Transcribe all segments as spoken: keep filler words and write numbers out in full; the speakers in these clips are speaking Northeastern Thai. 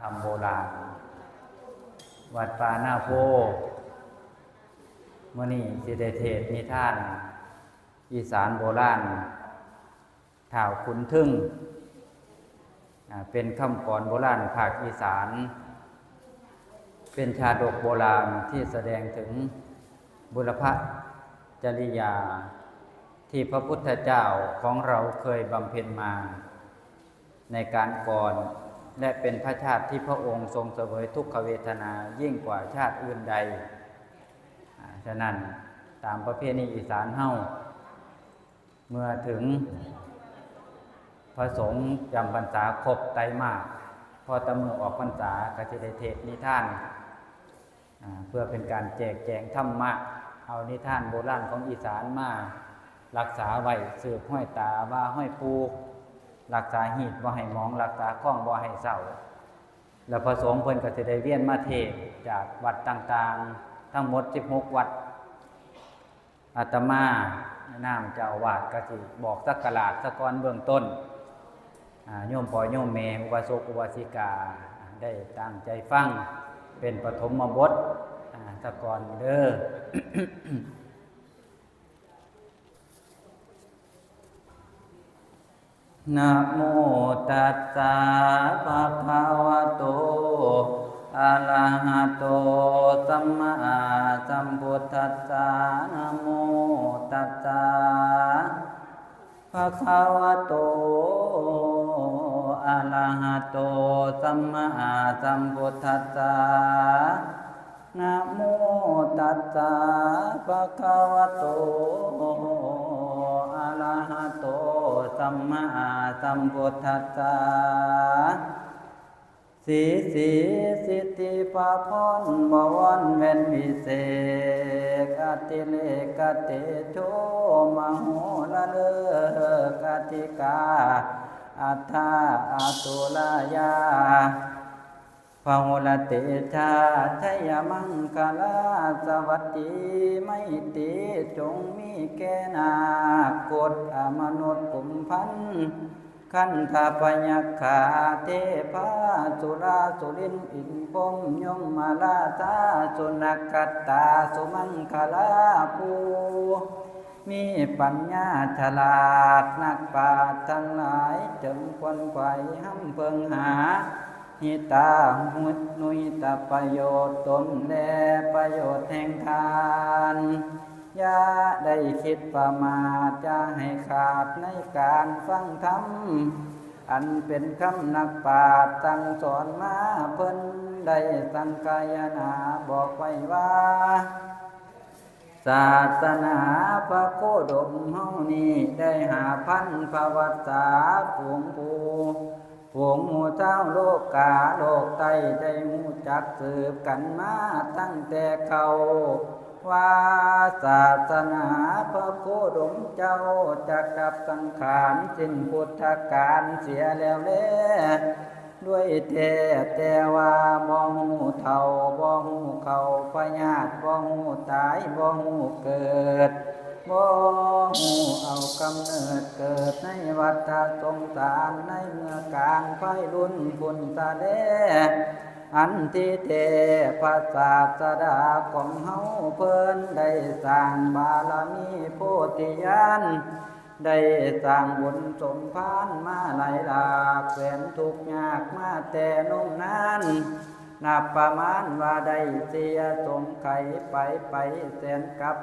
ธรรมโบราณ วัดป่านาโพ มื้อนี้สิได้เทศน์นิทานอีสานโบราณ ท้าวขุนทึง อ่า เป็นคำกลอนโบราณภาคอีสาน เป็นชาดกโบราณที่แสดงถึงบุรพจริยาที่พระพุทธเจ้าของเราเคยบำเพ็ญมาในการก่อน และเป็นพระชาติที่พระองค์ทรงเสวยทุกขเวทนายิ่งกว่าชาติอื่นใด อ่า ฉะนั้นตามประเพณีอีสานเฮา เมื่อถึงพระสงฆ์จำพรรษาครบไตรมาส พอแต่มื้อออกพรรษาก็สิได้เทศน์นิทาน อ่า เพื่อเป็นการแจกแจงธรรมะ เอานิทานโบราณของอีสานมารักษาไว้ สืบฮอยตาว่าฮอยปู่ รักษาฮีตบ่ให้หมอง รักษาคองบ่ให้เศร้า แล้วพระสงฆ์เพิ่นก็สิได้เวียนมาเทศน์จากวัดต่างๆ ทั้งหมดสิบหกวัด อาตมาในนามเจ้าอาวาสก็สิบอกสักการะซะก่อนเบื้องต้น อ่า โยมพ่อโยมแม่ อุบาสกอุบาสิกา ได้ตั้งใจฟังเป็นปฐมบท อ่า ซะก่อนเด้อ นะโมตัสสะ ภะคะวะโต อะระหะโต สัมมาสัมพุทธัสสะ นะโมตัสสะ ภะคะวะโต อะระหะโต สัมมาสัมพุทธัสสะ นะโมตัสสะ ภะคะวะโต อะระหะโต สัมมาสัมพุทธัสสะ สีสีสิทธิพระพร บวรแว่นวิเศษ อติเลกเตโช มโหระฤกษ์อธิกา อัฏฐาอตุลายา พหุลเตชา ชัยมังคลา สวัสดีไมตรี จงมีแก่นาคกดอมนุษย์กุมพัน ขันธพยัคฆา เทพาสุราสุรินทร์อินทร์พรหมยมมาราชา สุนักขัตตาสุมังคลา ผู้มีปัญญาฉลาด นักปราชญ์ทั้งหลายจงขวนขวายหำเพิ่งหา หิตาหุตนุยตประโยชน์ตนและประโยชน์แห่งทาน อย่าได้คิดประมาท อย่าให้ขาดในการฟังธรรม อันเป็นคำนักปราชญ์สั่งสอนมา เพิ่นได้สังคายนาบอกไว้ว่า ศาสนาพระโคดมเฮานี้ได้ห้าพันพระวัสสา ฝูงผู้ ฝูงหมู่ชาวโลกาโลกใต้ได้ฮู้จักสืบกันมาตั้งแต่เก่า ว่าศาสนาพระโคดมเจ้าจักดับสังขารสิ้นพุทธกาลเสียแล้วแล ด้วยแท้ แต่ว่าบ่ฮู้เฒ่า บ่ฮู้เข้าพยาธิ บ่ฮู้ตาย บ่ฮู้เกิด บ่ฮู้เอากำเนิดเกิดในวัฏสงสาร ในเมื่อกลางไพรุ่นพุ้นซะแล อันที่แท้พระศาสดาของเฮาเพิ่นได้สร้างบารมีโพธิญาณ ได้สร้างบุญสมภารมาหลายหลากแสน ทุกข์ยากมาแต่นมนาน นับประมาณว่าได้เสียสงไขไปไปแสนกับ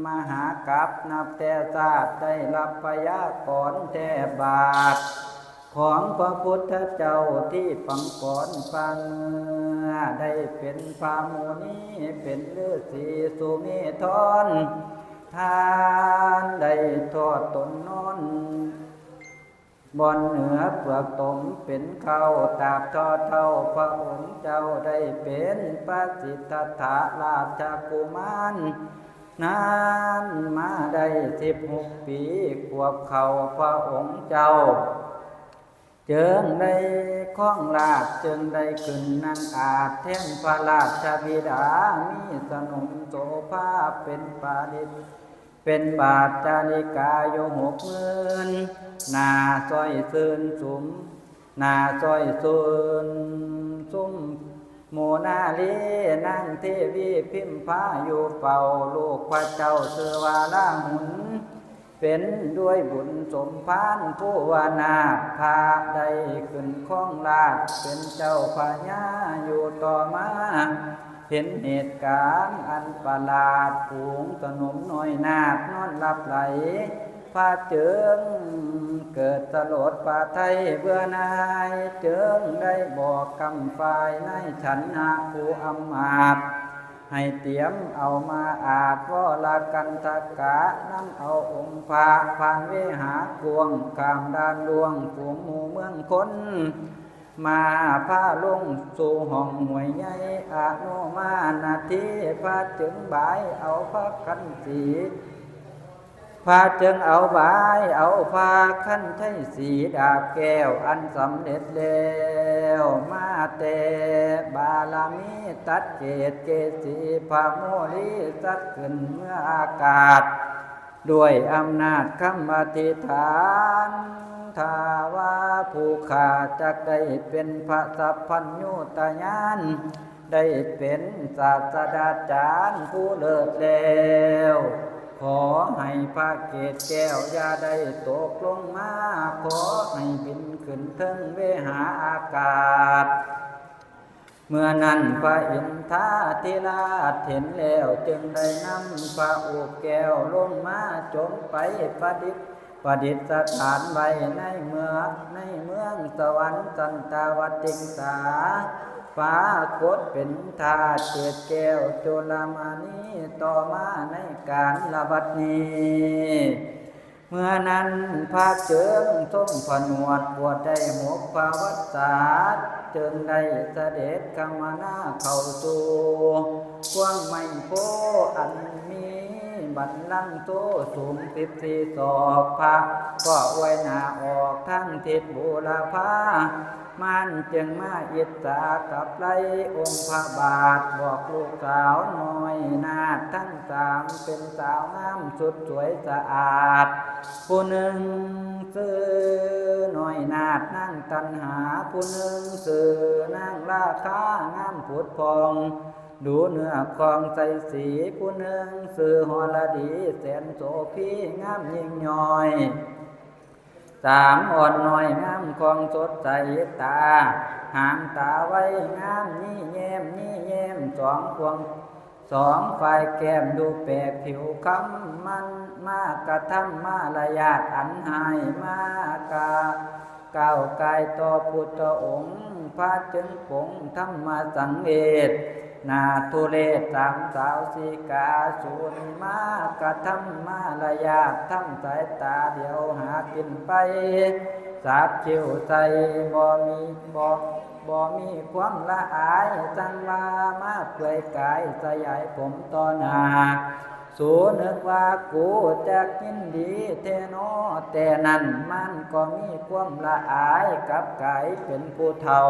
มหากับ นับแต่ชาติได้รับพยากรณ์แทบบาท ของพระพุทธเจ้าที่ปังกรปางเมื่อได้เป็นพระมุนี เป็นฤาษีสุเมธร ท่านได้ทอดตนนอน บ่อนเหนือเปลือกตมเป็นข้าวตากทอดเท่า พระองค์เจ้าได้เป็นพระสิทธัตถะราชกุมาร นานมาได้สิบหกปี ขวบเข้าพระองค์เจ้า จึงได้ครองราชย์ จึงได้ขึ้นนั่งอาชย์แทนพระราชบิดา มีสนมโสภาเป็นปาริต เป็นบาทจาริกาอยู่หกหมื่น หน้าซ้อยซื่นสุม หน้าซ้อยซื่น นารีนางเทวีพิมพาอยู่เฝ้าลูกพระเจ้าชื่อว่าลาหุน เป็นด้วยบุญสมภารผู้ว่านาคพระได้ขึ้นครองราชย์เป็นเจ้าพญาอยู่ต่อมา เห็นเหตุการณ์อันประหลาด ฝูงสนมน้อยนาคนอนหลับไหล พระเจิงเกิดสลดพระทัยเบื่อหน่าย เจิงได้บอกกำฝ่ายนายฉันนะผู้อำมาตย์ ให้เตรียมเอามาอาบวรกันทกะ นำเอาองค์พระผ่านเวหากวง ข้ามด่านล่วงฝูงหมู่เมืองคน มาพาลงสู่ห้องห้วยใหญ่อนุมานาที พระเจิงบายเอาพระคันสี พระเจิงเอาบายเอาพระคันไทยสีดาบแก้วอันสำเร็จแล้ว มาแต่บารมีตัดเกศเกสีพระโมลีสัตว์ขึ้นเมื่ออากาศ ด้วยอำนาจคำอธิษฐาน ถ้าว่าผู้ข้าจักได้เป็นพระสัพพัญญูตญาณ ได้เป็นศาสดาจารย์ผู้เลิศแล้ว ขอให้พระเกศแก้วอย่าได้ตกลงมา ขอให้บินขึ้นเทิงเวหาอากาศ เมื่อนั้นพระอินทาธิราชเห็นแล้ว จึงได้นำพระโอษแก้วลงมาจงไปประดิษ ประดิษฐานไว้ในเมือง ในเมืองสวรรค์สันตาวติงสา ปรากฏเป็นธาตุเกศแก้วจุลมณี ต่อมาในกาลบัดนี้ เมื่อนั้นพระเจิงทรงผนวดบวชได้หกพรรษา จึงได้เสด็จคมนาเข้าสู่ พวงไม้โพธิ์อันมีบัลลังก์โตสูงสิบสี่ศอก พระก็อวยหน้าออกทางทิศบูรพา มารจึงมาอิจฉากับไล่องค์พระบาท บอกลูกสาวน้อยนาถทั้งสามเป็นสาวงามสุดสวยสะอาด ผู้หนึ่งชื่อน้อยนาถนางตัณหา ผู้หนึ่งชื่อนางราคางามผุดผ่อง ดูเนื้อคองใสสี ผู้หนึ่งชื่อหรดีแสนโสภีงามยิ่งย่อย สามอ่อนน้อยงามคองสดใสตา หางตาไวงามยี่แย้มยี่แย้มสองพวง สองฝ่ายแก้มดูแปลกผิวคำมันมากระทำมารยาทอันหายมากะ ก้าวกายต่อพุทธองค์ พระจึงปรงธรรมสังเวชนาทุเรศสามสาวสีกาสูนมากระทำมารยาททำสายตาเดียวหากินไป สักคิ้วใส่บ่มีบ่บ่มีความละอาย จังว่ามาเปลือยกายสยายผมต่อหน้า สูนึกว่ากูจักยินดีแท้นอ แต่นั้นมันก็มีความละอายกลับกลายเป็นผู้เฒ่า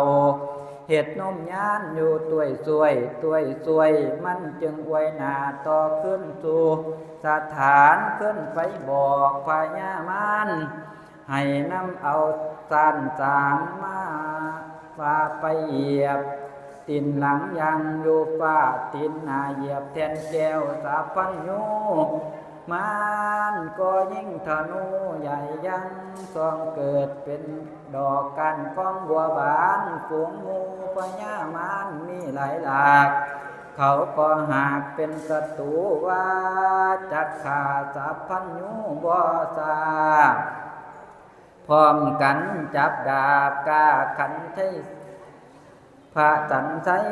เฮ็ดนมยานอยู่ต้วยซวยต้วยซวย มันจึงอวยหน้าต่อขึ้นสู่สถาน ขึ้นไปบอกพญามาร ให้นำเอาซ่านสางมา ว่าไปเหยียบ ตีนหลังยังอยู่ฟ้า ตีนหน้าเหยียบแทนแก้วสัพพัญญู มารก็ยิงธนูใหญ่ยัง ซองเกิดเป็นดอกก้านกองบัวบาน ฝูงหมู่พญามารมีหลายหลาก เขาก็หากเป็นศัตรูว่า จักฆ่าสัพพัญญูบ่ซา พร้อมกันจับดาบกล้าขันไทย พระสันไชย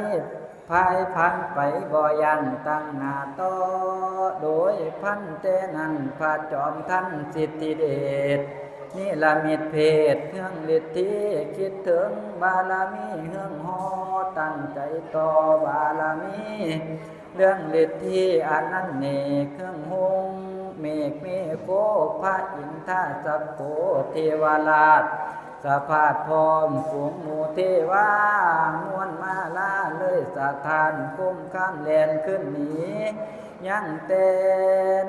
พายพันไปบ่ยั้งตั้งหน้าต่อ โดยพันแต่นั้นพระจอมทันสิทธิเดช นิรมิตเพศเฮืองฤทธิ คิดถึงบารมีเฮืองฮอ ตั้งใจต่อบารมี เรื่องฤทธิอันนั้นเนกเฮืองฮง เมฆเมโคพระอินทาสโกเทวราช สภาพพร้อมฝูงหมู่เทวามวลมาลาเลยสถานคุ้มข้ามแลนขึ้นหนี ยังแต่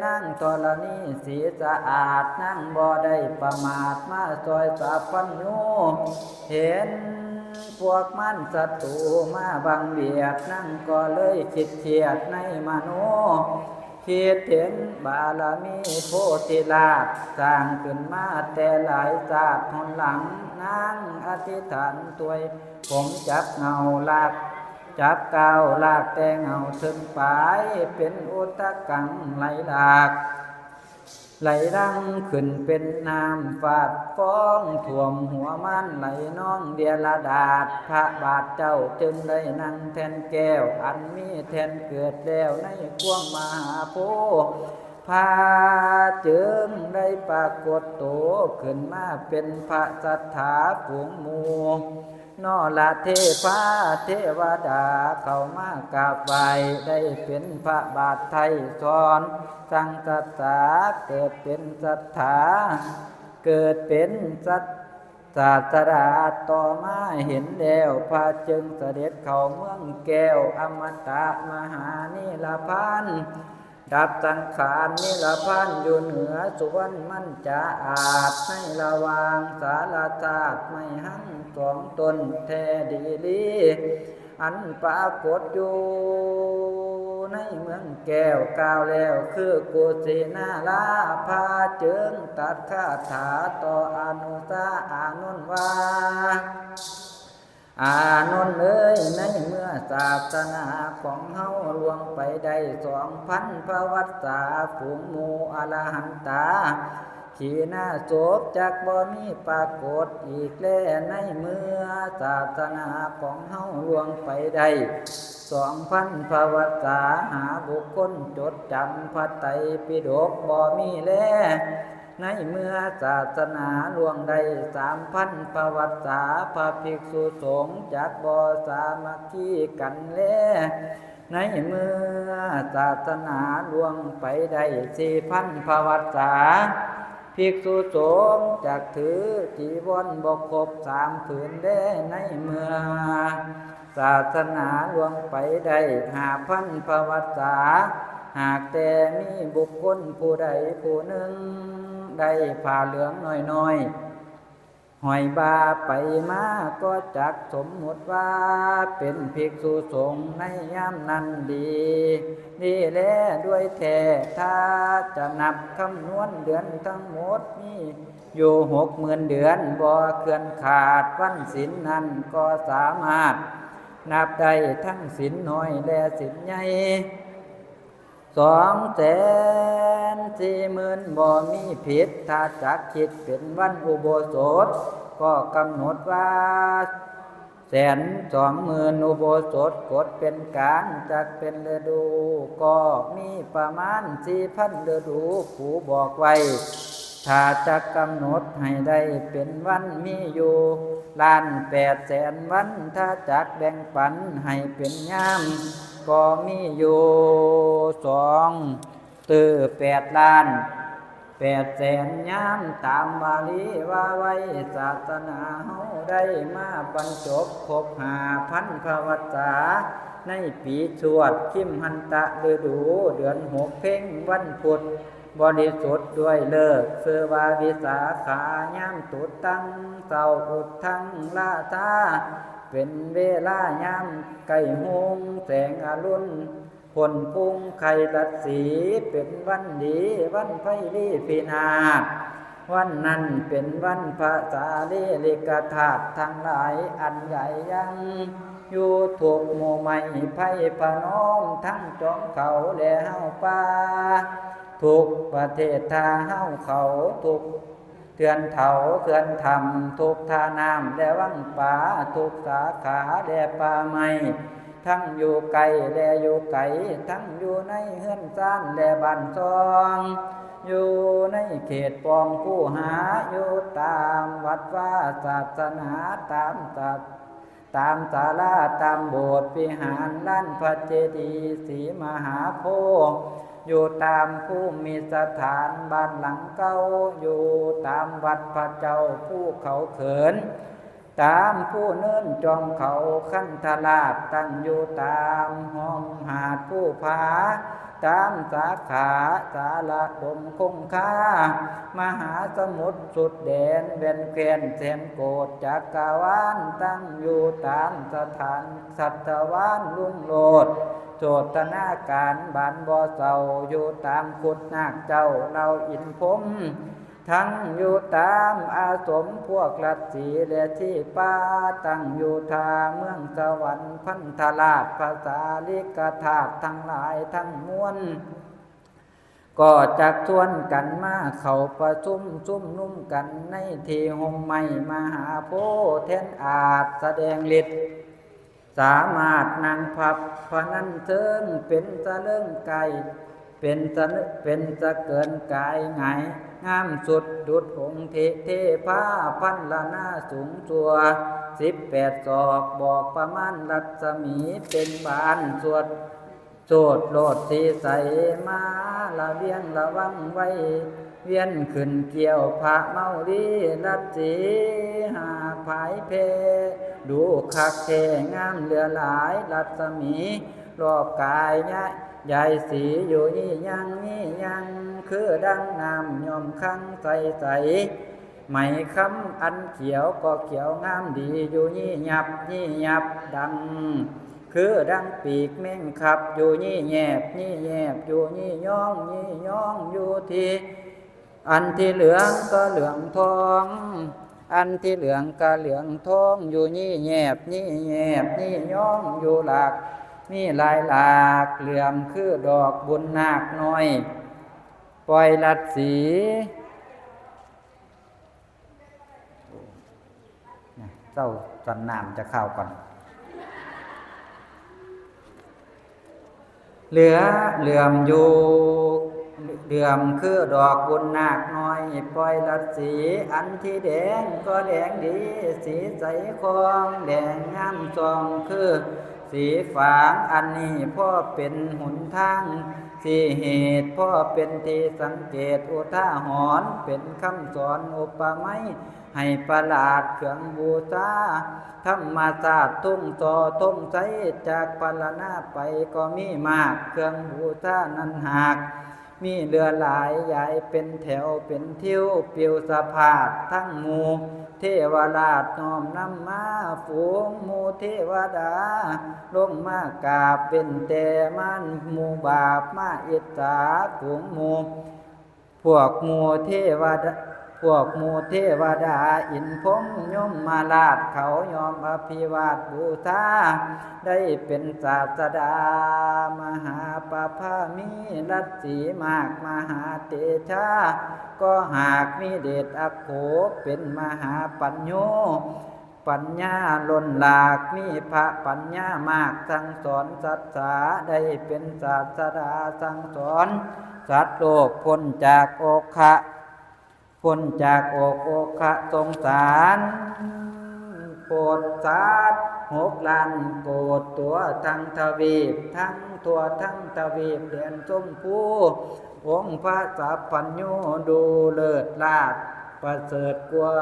นางธรณีสีสะอาด นางบ่ได้ประมาทมาซอยสัพพัญญู เห็น พวกมารศัตรูมาบังเบียด นางก็เลยคิดเครียดในมโน คิดเห็นบารมีโพธิราช สร้างขึ้นมาแต่หลายชาติหนหลัง นางอธิษฐานตวย ผมจับเงาลาก จับก้าวลากแต่เงาเทิงปาย เป็นอุทกังไหลหลาก ไหลหลั่งขึ้นเป็นน้ำฟาดฟอง ท่วมหัวมารไหลนองเดียระดาษ พระบาทเจ้าจึงได้นั่งแท่นแก้ว อันมีแท่นเกิดแล้วในความมหาโพธิ์ พระจึงได้ปรากฏโตขึ้นมาเป็นพระสัตถาฝูงหมู่ นอละเทพาเทวดาเข้ามากราบไหว้ ได้เป็นพระบาทไทยสอน สั่งศาสดาเกิดเป็นศรัทธา เกิดเป็นศาสดา ต่อมาเห็นแล้ว พระจึงเสด็จเข้าเมืองแก้ว อมตะมหานิรพาน ดับสังขารนิรพานอยู่เหนือสุวรรณมัญจาอาด ในระหว่างสารชาติไม้หังสองต้นแท้ดีหลี อันปรากฏอยู่ในเมืองแก้ว กล่าวแล้วคือกุสินารา พระจึงตรัสคาถาต่ออนุสาอานนท์ว่า อานนท์เอ๋ย ในเมื่อศาสนาของเฮาล่วงไปได้สองพันพระวรรษา ฝูงหมู่อรหันตา ขีณาสพจักบ่มีปรากฏอีกแล ในเมื่อศาสนาของเฮาล่วงไปได้สองพันพระวรรษา หาบุคคลจดจำพระไตรปิฎกบ่มีแล ในเมื่อศาสนาล่วงได้สามพันพระวรรษา พระภิกษุสงฆ์จักบ่สามัคคีกันแล ในเมื่อศาสนาล่วงไปได้สี่พันพระวรรษา ภิกษุสงฆ์จักถือจีวรบ่ครบสามผืนแล ในเมื่อศาสนาล่วงไปได้ห้าพันพระวรรษา หากแต่มีบุคคลผู้ใดผู้หนึ่ง ได้ผ้าเหลืองน้อยๆ ห้อยบ่าไปมา ก็จักสมมุติว่าเป็นภิกษุสงฆ์ในยามนั้นดี ดีแลด้วยแท้ ถ้าจะนับคำนวณเดือนทั้งหมดมีอยู่หกหมื่นเดือน บ่เคลื่อนขาด วันศีลนั้นก็สามารถนับได้ทั้งศีลน้อยและศีลใหญ่ สองแสนสี่หมื่นบ่มีผิด ถ้าจักคิดเป็นวันอุโบสถ ก็กำหนดว่าแสนสองหมื่นอุโบสถ กฎเป็นกลางจักเป็นฤดู ก็มีประมาณสี่พันฤดู ผู้บอกไว้ ถ้าจักกำหนดให้ได้เป็นวันมีอยู่ล้านแปดแสนวัน ถ้าจักแบ่งปันให้เป็นยาม ก็มีอยู่สอง เออ แปดล้านแปดแสนยาม ตามบาลีว่าไว้ ศาสนาเฮาได้มาบรรจบครบห้าพันพระวรรษา ในปีชวดคิมหันตะฤดู เดือนหกเพ็ญวันพุธบริสุทธิ์ด้วยฤกษ์ ชื่อว่าวิสาขายามตุตังเช้า อุทธังราชา เป็นเวลายามใกล้ฮุงแสงอรุณ พ้นพุงไขรัศสี เป็นวันดี วันไพรีพินาศ วันนั้นเป็นวันพระสารีริกธาตุทั้งหลาย อันใหญ่ยังอยู่ทุกหมู่ไม้ไพรพนม ทั้งจอมเขาและเฮาป่า ทุกประเทศถ้าเฮาเขาทุก เทือนเถาเทือนถ้ำ ทุกท่าน้ำและวังปา ทุกสาขาและป่าไม้ ทั้งอยู่ใกล้และอยู่ไกล ทั้งอยู่ในเฮือนซานและบ้านซอง อยู่ในเขตปองคูหา อยู่ตามวัดวาศาสนา ตามศาส ตามศาลา ตามโบสถ์วิหาร ลานพระเจดีย์ศรีมหาโพธิ์ อยู่ตามภูมิสถานบ้านหลังเก่า อยู่ตามวัดพระเจ้าภูเขาเขิน ตามภูเนินจอมเขาคันธราช ตั้งอยู่ตามห้องหาดภูผา ต ตามสาขาสารดมคงคา มหาสมุทรสุดแดนแว่นแคว้นแสนโกฏจักรวาล ตั้งอยู่ตามสถานสัตวานลุงโลด โสธนาการบ้านบ่อเศร้า อยู่ตามกุดนาคเจ้าเหล่าอินพรหม ทั้งอยู่ตามอาสมพวกรัตสีและชีปา ตั้งอยู่ท่าเมืองสวรรค์พันธราช พระสาลิกธาตุทั้งหลายทั้งมวล ก็จักชวนกันมาเข้าประชุมชุมนุมกันในที่ห่มไม้มหาโพธิ์ แทนอาจแสดงฤทธิ์ สามารถนั่งพับพนันเชิง เป็นสะเลิงไกล เป็นสะเลิง เป็นสะเกินกายหงาย งามสุดดุจองค์เท เทพาพันละนาสูงจั่ว สิบแปดศอก บอกประมาณรัศมี เป็นบานสวด โสดโลดสีใส มาละเวียงระวังไว้ เวียนขึ้นเกี่ยวพระเมาลี รัตสีหากผายแพร่ ดูคักแท้งามเหลือหลาย รัศมี รอบกายยะยายสีอยู่ยี่ยังยี่ยัง คือดังน้ำย่อมขังใสใส ไหมคำอันเขียวก็เขียวงามดี อยู่ยี่ยับยี่ยับดัง คือดังปีกแมงขับ อยู่ยี่แยบยี่แยบ อยู่ยี่ย่องยี่ย่อง อยู่ที่ อันที่เหลืองก็เหลืองทอง อันที่เหลืองก็เหลืองทอง อยู่ยี่แยบยี่แยบยี่ย่อง อยู่หลาก มีหลายหลากเหลื่อม คือดอกบุญนาคน้อย ปล่อยรัตสี เจ้าสันน้ำจะเข้าก่อน เหลือเหลื่อมอยู่ เหลื่อมคือดอกบุญนาคน้อย ปล่อยรัตสี อันที่แดงก็แดงดี สีใสคองแดงงามส่อง คือสีฝาง อันนี้พ่อเป็นหนทาง สี่เหตุพ่อเป็นที่สังเกต อุทาหรณ์เป็นคำสอน อุปไมยให้ประหลาด เครื่องบูชาธรรมชาติ ทุ่งซอทุ่งไซ จากพรรณนาไปก็มีมาก เครื่องบูชานั้นหาก มีเหลือหลายยายเป็นแถวเป็นทิว ปิวสะพาดทั้งหมู่ เทวราชน้อมนำมา ฝูงหมู่เทวดา ลงมากราบเว้นแต่มารหมู่บาปมาอิจฉา ฝูงหมู่ พวกหมู่เทวดา พวกหมู่เทวดาอินพรหมยมมาราช เขายอมอภิวาทบูชา ได้เป็นศาสดา มหาปะพามีรัตสีมาก มหาเตชา ก็หากมีเดชอักโข เป็นมหาปัญโญ ปัญญาล้นหลาก มีพระปัญญามาก สั่งสอนสัตว์สา ได้เป็นศาสดา สั่งสอนสัตว์โลก พ้นจากโอคะ พ้นจากอกโอคะสงสาร โปรดสัตว์หกล้านโกด ตัวทั้งทวีป ทั้งทั่วทั้งทวีป แดนชมพู องค์พระสัพพัญญูดูเลิศลาภ ประเสริฐกว่า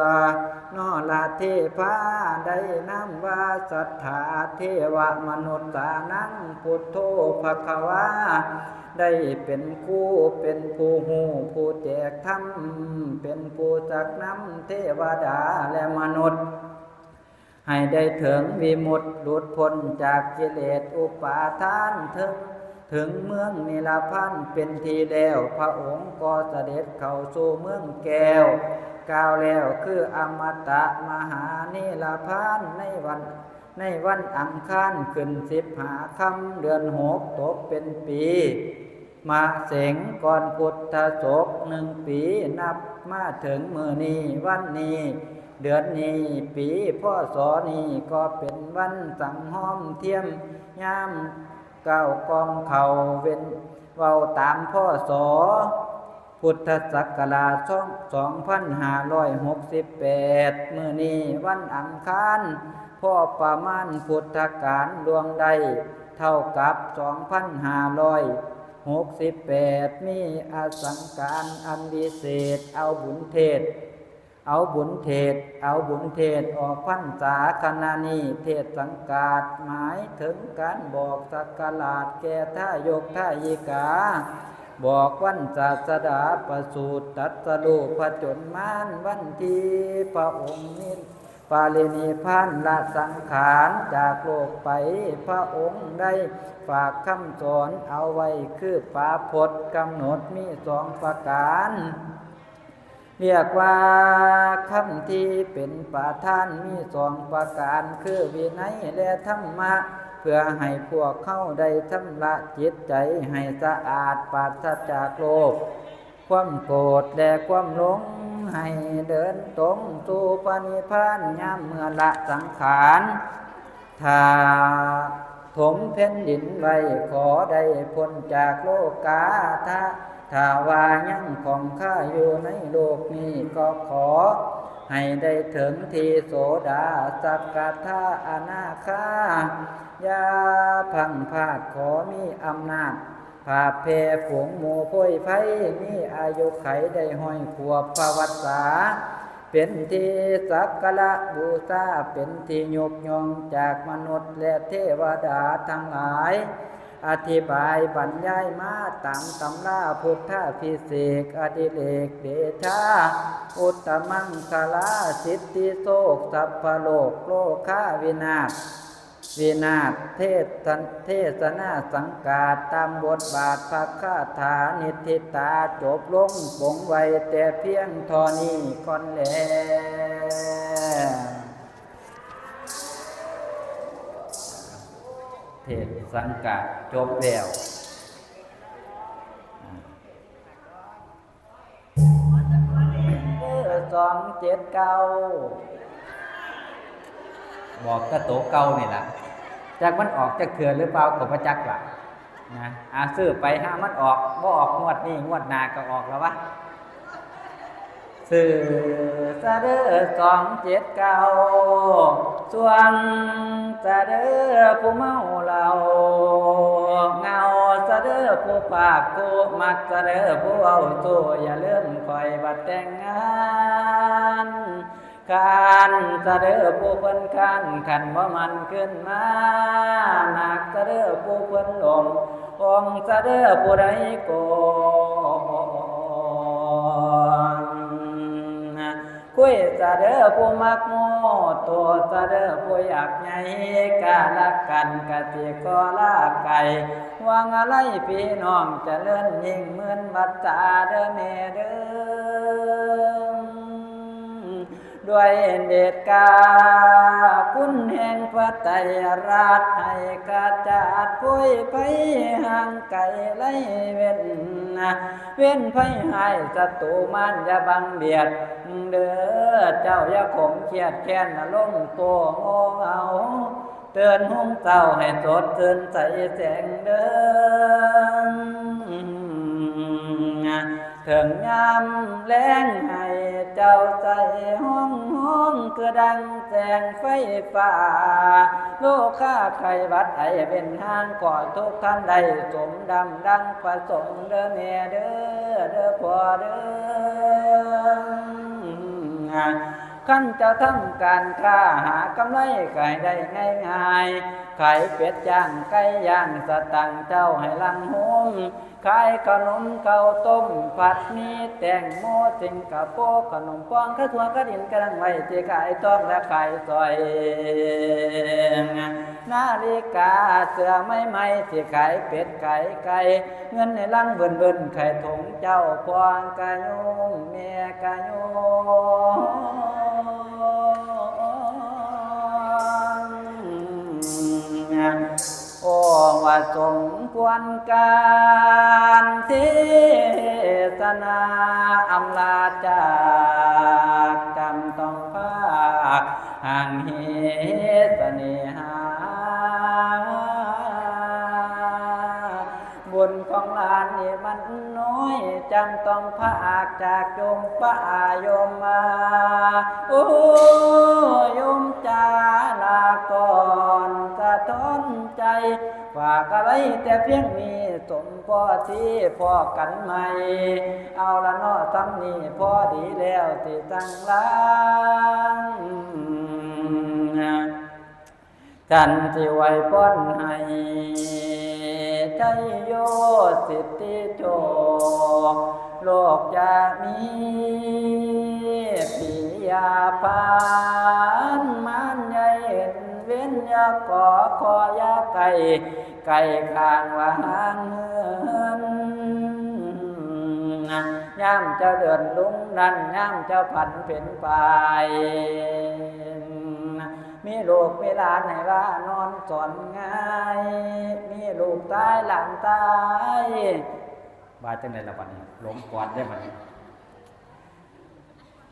นอราเทพา ได้นามว่าสัทธาเทวมนุษย์สานัง พุทโธภควา ได้เป็นครู เป็นผู้ฮู้ ผู้แจกธรรม เป็นผู้จักนำเทวดาและมนุษย์ ให้ได้ถึงวิมุตติหลุดพ้นจากกิเลสอุปาทาน ถึง ถึงเมืองนิรพานเป็นที่แล้ว พระองค์ก็เสด็จเข้าสู่เมืองแก้ว กล่าวแล้วคืออมตะมหานิรพาน ในวัน ในวันอังคารขึ้นสิบห้าค่ำ เดือนหกตกเป็นปี มะเสง ก่อนพุทธศกหนึ่งปี นับมาถึงมื้อนี้ วันนี้ เดือนนี้ ปี พ.ศ. นี้ก็เป็นวันสังหอมเทียม ยามก้าวกองเข้าเว้น เว้าตาม พ.ศ. พุทธศักราช สอง สองพันห้าร้อยหกสิบแปด มื้อนี้วันอังคาร พอประมาณพุทธกาลล่วงได้เท่ากับ สองพันห้าร้อยหกสิบแปด มีอสังการอันวิเศษ เอาบุญเทศ เ เอาบุญเทศน์ เอาบุญเทศน์ออกพรรษา ขณะนี้เทศน์สังกาส หมายถึงการบอกศักราชแก่ทายกทายิกา บอกวันศาสดาประสูติตรัสรู้ผจญมาร วันที่พระองค์นิปรินิพพานละสังขารจากโลกไป พระองค์ได้ฝากคำสอนเอาไว้คือปาพจน์กำหนดมีสองประการ เรียกว่าคำที่เป็นประธานมีสองประการ คือวินัยและธรรมะ เพื่อให้พวกเขาได้ชำระจิตใจให้สะอาดปราศจากโลภ ความโกรธและความหลง ให้เดินตรงสู่พระนิพพานยามเมื่อละสังขาร ถ้าถมแผ่นดินไว้ขอได้พ้นจากโลกา ถ้า ถ้าว่ายังคงคาอยู่ในโลกนี้ก็ขอให้ได้ถึงที่โสดา สกทา อนาคา อย่าพลั้งพลาด ขอมีอำนาจ พาแผ่ฝูงหมู่โพยไพร มีอายุไขได้ร้อยขวบพรรษา เป็นที่สักการะบูชา เป็นที่ยกย่องจากมนุษย์และเทวดาทั้งหลาย อธิบายบรรยายมาตามตำราพุทธาภิเษก อดิเรกเดชา อุตตมังคลา สิทธิโชค สัพพโลก โลคาวินาศ วินาศ เทศน์ เทศนาสังกาส ตามบทบาทพระคาถานิทธิตา จบลงปงไว้แต่เพียงเท่านี้ก่อนแล เทศน์สังกาสจบแล้ว เบอร์สองเจ็ดเก้า บอกกระโตเก่านี่ล่ะ จักมันออกจักเทื่อหรือเปล่าก็บ่จักล่ะ นะ อาซื้อไปหามันออก บ่ออกงวดนี้ งวดหน้าก็ออกแล้ววะ ซื้อซะเด้อสองเจ็ดเก้า ส่วงซะเด้อผู้เมาเหล้า เหงาซะเด้อผู้ปากผู้มักซะเด้อผู้เว้าโจ้ อย่าลืมข้อยบัดแต่งงาน ค้านซะเด้อผู้เพิ่นค้าน คันบ่มันขึ้นมา หนักซะเด้อผู้เพิ่นหลง องซะเด้อผู้ใดโกง คุยซะเด้อผู้มักโม้ ตัวซะเด้อผู้อยากใหญ่ กาละกันกะสิขอลาไกล หวังอะไรพี่น้องเจริญยิ่งหมื่นวัตตาเด้อแม่เด้อ ด้วยเดชกาคุณแห่งพระไตรรัตน์ ให้ขจัดโพยไพรห่างไกลไร้เว้น เว้นภัยฮ้ายศัตรูมารอย่าบังเบียด เด้อเจ้าอย่าขมเครียดแค้นอารมณ์โกงเหงา เตือนฮุงเจ้าให้สดชื่นใสแสงเด้อ เถิงยามแลงให้เจ้าใสฮ้องฮ้องคือดังแสงไฟฟ้า โรคาไข้หวัดไอเป็นทางขอทุกท่านได้สมดำดังประสงค์เด้อแม่เด้อ เด้อพ่อเด้อ คันเจ้าทำการค้าหากำไรก็ให้ได้ง่ายๆ ขายเป็ดย่างไก่ย่างสตังค์เจ้าให้ลังฮม ขายขนมข้าวต้มผัดหมี่แตงโมสิงคโปร์ขนมปองข้าวถั่วกระดินกระดังไว้สิขายทองและขายสร้อย นาฬิกาเสื้อใหม่ๆสิขายเป็ดขายไก่ เงินในลังเบิ่นๆไข่ถุงเจ้าพ่อกะโยงแม่กะโยง โอ้ว่าสมควรการเทศนา อำลาจากจำต้องพากห่างเหเสน่หา บุญของหลานนี่มันน้อย จำต้องพากจากโยมป้าโยมมา โอ้โยมจ๋าลาก่อน สะท้อนใจ ฝากอะไรแต่เพียงนี้ สมพอที่พ้อกันใหม่ เอาละเนาะ ส่ำนี้พอดีแล้ว สิสั่งลา ฉันสิอวยพรให้ ชัยโยสิทธิโชค โลกจะมี พยาบาล มารอย่าเห็นเวร อย่าก่อเคราะห์ อย่าใกล้ ใกล้ข้างว่าห่างเหิน ยามเจ้าเดินลงนั้น ยามเจ้าผันเป็นไป มีลูกมีหลานให้ว่านอนสอนง่าย มีลูกชายหลานชาย ว่าจังได๋ล่ะบัดนี้ หลงกอดได้บัดนี้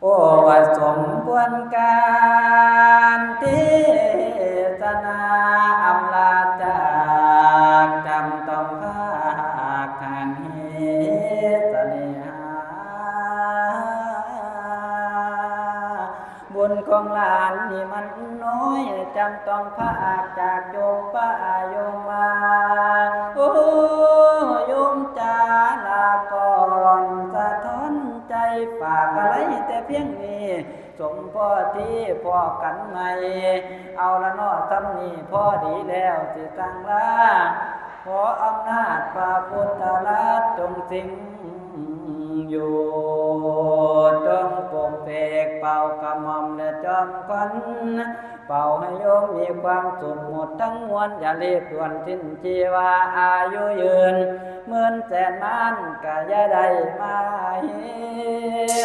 โอ้ สมควรการเทศนา อำลาจาก จำต้องพราก ห่างเหเสน่หา บุญของหลานนี่มันน้อย จำต้องพรากจากโยมป้าโยมมา โอ้ โยมจ๋า ลาก่อน สะท้อนใจ ฝากอะไรแต่เพียงนี้ สมพอที่พ้อกันใหม่ เอาละเนาะ ส่ำนี้พอดีแล้ว สิสั่งลา ขออำนาจพระพุทธราชจงสิงอยู่ จงปกเสกเป่ากระหม่อมและจอมขวัญ เป่าให้โยมมีความสุขหมดทั้งมวล อย่ารีบด่วนสิ้นชีวา อายุยืนหมื่นแสนมานก็อย่าได้มาเห็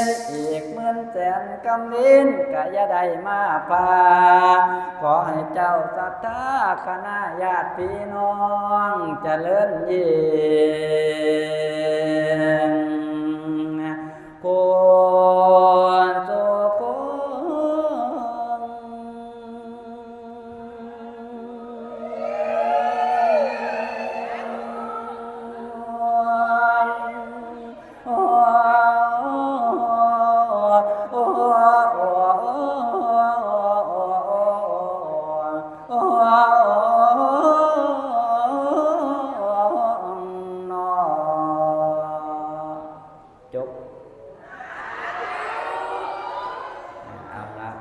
น อีกหมื่นแสนกำเวนก็อย่าได้มาพา ขอให้เจ้าศรัทธาคณะญาติพี่น้องเจริญยิ่ง คุณสุข จบ